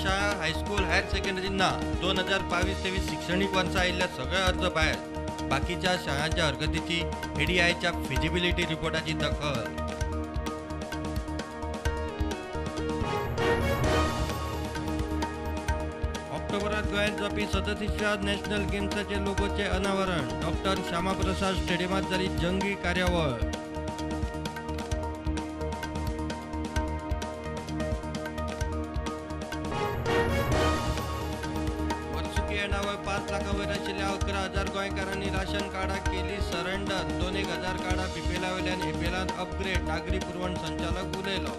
शाळा, high school, higher secondary ना. 2022-23 शिक्षणीक वर्सा आयिल्ल्या सगळे अर्ज भायर. बाकीच्या शाळांच्या हरकतीची एडीआयच्या फिजिबिलिटी रिपोर्टाची दखल. ऑक्टोबरात गोंयांत जावपी 37व्या नॅशनल गेम्साचे लोगोचे अनावरण. डॉक्टर श्यामाप्रसाद स्टेडियमात जाली जंगी कार्यावळ. वर्सुकी येणावळ 5 लाखां वयर आशिल्ल्या 11,000 गोंयकारांनी राशन कार्डां केली सरेंडर. 2,000 कार्डां बीपीएला वयल्यान एपीएलांत अपग्रेड. नागरी पुरवण संचालक उलयलो.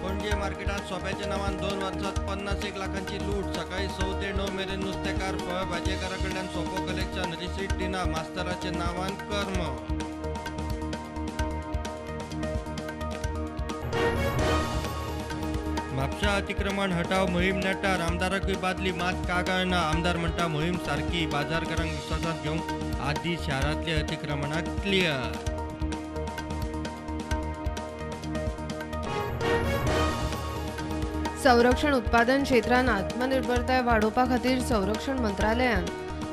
पणजे मार्केटात सोप्याच्या नावान 2 वर्सात 51 लाखांची लूट. सकाळी 6 ते 9 मेरेन नुस्तेकार फळ भाजयेकारां कडल्यान सोपो कलेक्शन. रिसीट दिना, मास्तराच्या नावान कर्म. म्हापशा अतिक्रमण हटाव मोहीम नेटार. आमदाराकूय बादली मात कागाळ ना. आमदार म्हणटा मोहीम सारकी. बाजारकारांक विस्वासांत घेवंक आदी शारांतली अतिक्रमणां क्लियर. संरक्षण उत्पादन क्षेत्रांत आत्मनिर्भरताय वाडोवपा खातीर संरक्षण मंत्रालयान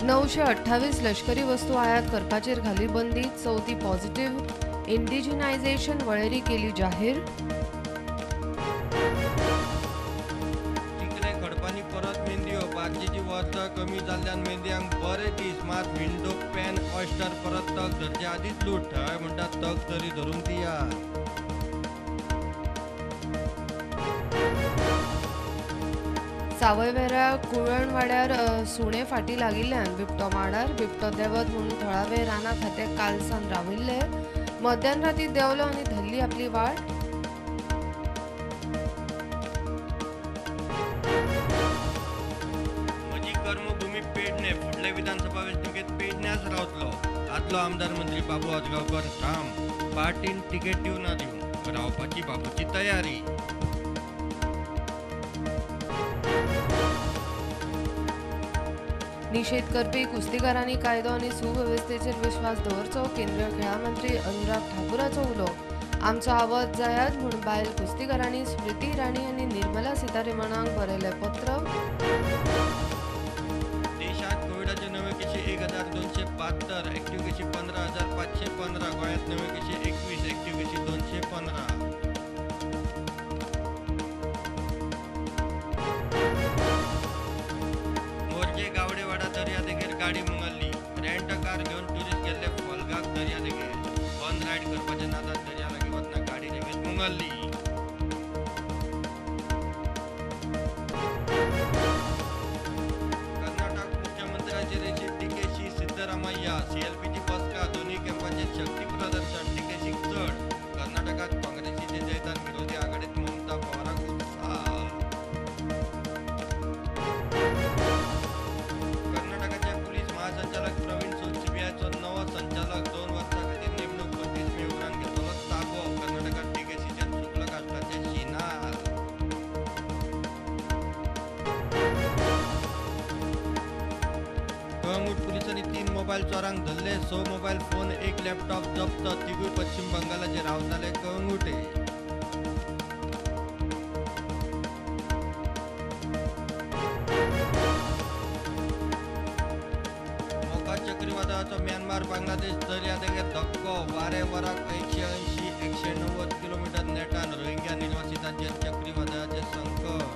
928 लष्करी वस्तू आयात करपाचेर घाली बंदी. चवथी पॉझिटिव्ह इंडिजिनायझेशन वळेरी केली जाहीर. चिकले खडपांनी परत मेंदयो. बार्जीची वर्सां कमी जाल्ल्यान मेंदयांक बरे दीस. मात विंडो पॅन ऑयस्टर परत तग धरचे आदींच लूट. थळावे म्हणटात तग तरी धरूंक तियार. सावयवेऱ्या कुळणवाड्यार सुणे फाटी लागिल्ल्यान बिबटो माडार. बिबटो देंवत म्हूण थळावे रानां खातें कालसान राविल्ले. मध्यान राती देंवलो आनी धरली आपली वाट. म्हजी कर्मभूमी पेडणे. फुडले विधानसभा वेंचणुकेंत पेडण्याच रावतलो. आदलो आमदार मंत्री बाबू आजगांवकर ठाम. पार्टीन तिकेट दिवं ना दिवं, रावपाची बाबूची तयारी. निशेध करपी कुस्तीकारांनी कायदो आनी सुवेवस्थेचेर विश्वास दवरचो. केंद्रीय खेळां मंत्री अनुराग ठाकूराचो उलो. आमचो आवाज जायात म्हूण बायल कुस्तीकारांनी स्मृती इराणी आनी निर्मला सीतारमणाक बरयलें पत्र. देशात कोविडाचे नवे केशी 1272, ऍक्टिव्ह केशी 15,515. गोंयांत नवे केशी 21, ऍक्टिव्ह केशी 215. मोरजे गावडेवाडा दर्यादेगेर गाडी मुंगरली. रेंट कार घेवन ट्युरिस्ट गेल्ले फोल्गाक दर्यादेगेर. फन रायड करपाच्या नादात दर्या लागीं वतना गाडी रेंवेंत मुंगरली. कर्नाटक मुख्यमंत्र्याचे रेशीत डीकेशी सिद्धरामय्या. सीएलपीची बसका. दोन्ही कॅम्पाचेर शक्ती प्रदर्शन. डीकेशीक चड. कर्नाटकात काँग्रेसीचे जैतान विरोधी आघाडीत ममता पवाराक उत्साह. कर्नाटकाचे पुलीस महासंचालक प्रवीण सूद सीबीआयचो नवो संचालक. 2 वर्सां खातीर नेमणूक. 25 मे उपरांत घेतलो ताबो. कर्नाटकात डीकेशीचेर शुक्ल काश्टाचे शिनार. कळंगूट पुलिसांनी 3 मोबायल चोरांक धरले. 6 मोबायल फोन, 1 लॅपटॉप जप्त. तिगूय पश्चिम बंगालाचे रावताले कळंगूटे. मोका चक्रीवादळाचो म्यानमार बांगलादेश दर्यादेगेर धक्को. वारे वराक 180-190 किलोमीटर नेटान रोहिंग्या निर्वासितांचेर चक्रीवादळाचें संकट.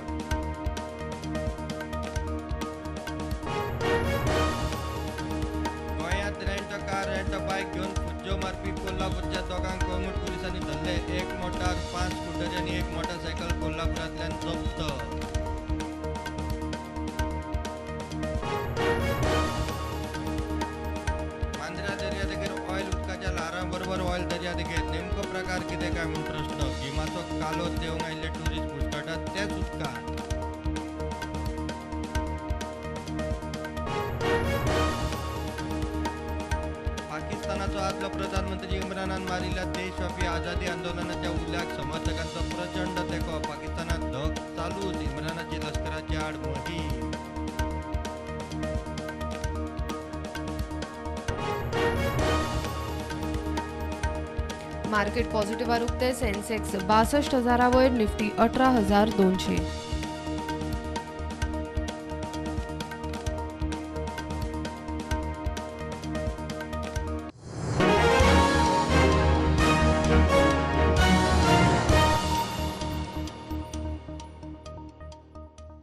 गोंयांत रेंट कार, रेंट बायक घेवन फुज्जो मारपी कोल्हापूरच्या दोगांक कळंगूट पुलिसांनी धरले. 1 मोटार, 5 स्कुटरी आनी 1 मोटारसायकल कोल्हापुरांतल्यान जप्त. मांद्र्या दर्यादेगेर ऑयल उदकाच्या ल्हारां बरोबर ऑयल दर्यादेगेर. नेमको प्रकार कितें काय म्हूण प्रस्न. गिमाचो कालो देंवंक आयिल्ले ट्युरिस्ट भुशकटात त्याच उदकांत. पाकिस्तानाचो आदलो प्रधानमंत्री इम्रानान मारिल्ल्या देशव्यापी आझादी आंदोलनाच्या उल्याक समर्थकांचो प्रचंड तेंको. पाकिस्तानात धग चालूच. इम्रानाची लश्कराच्या आड मोहीम. मार्केट पॉझिटिव्हार उक्ते. सेन्सेक्स 62,000 वयर, निफ्टी 18,200.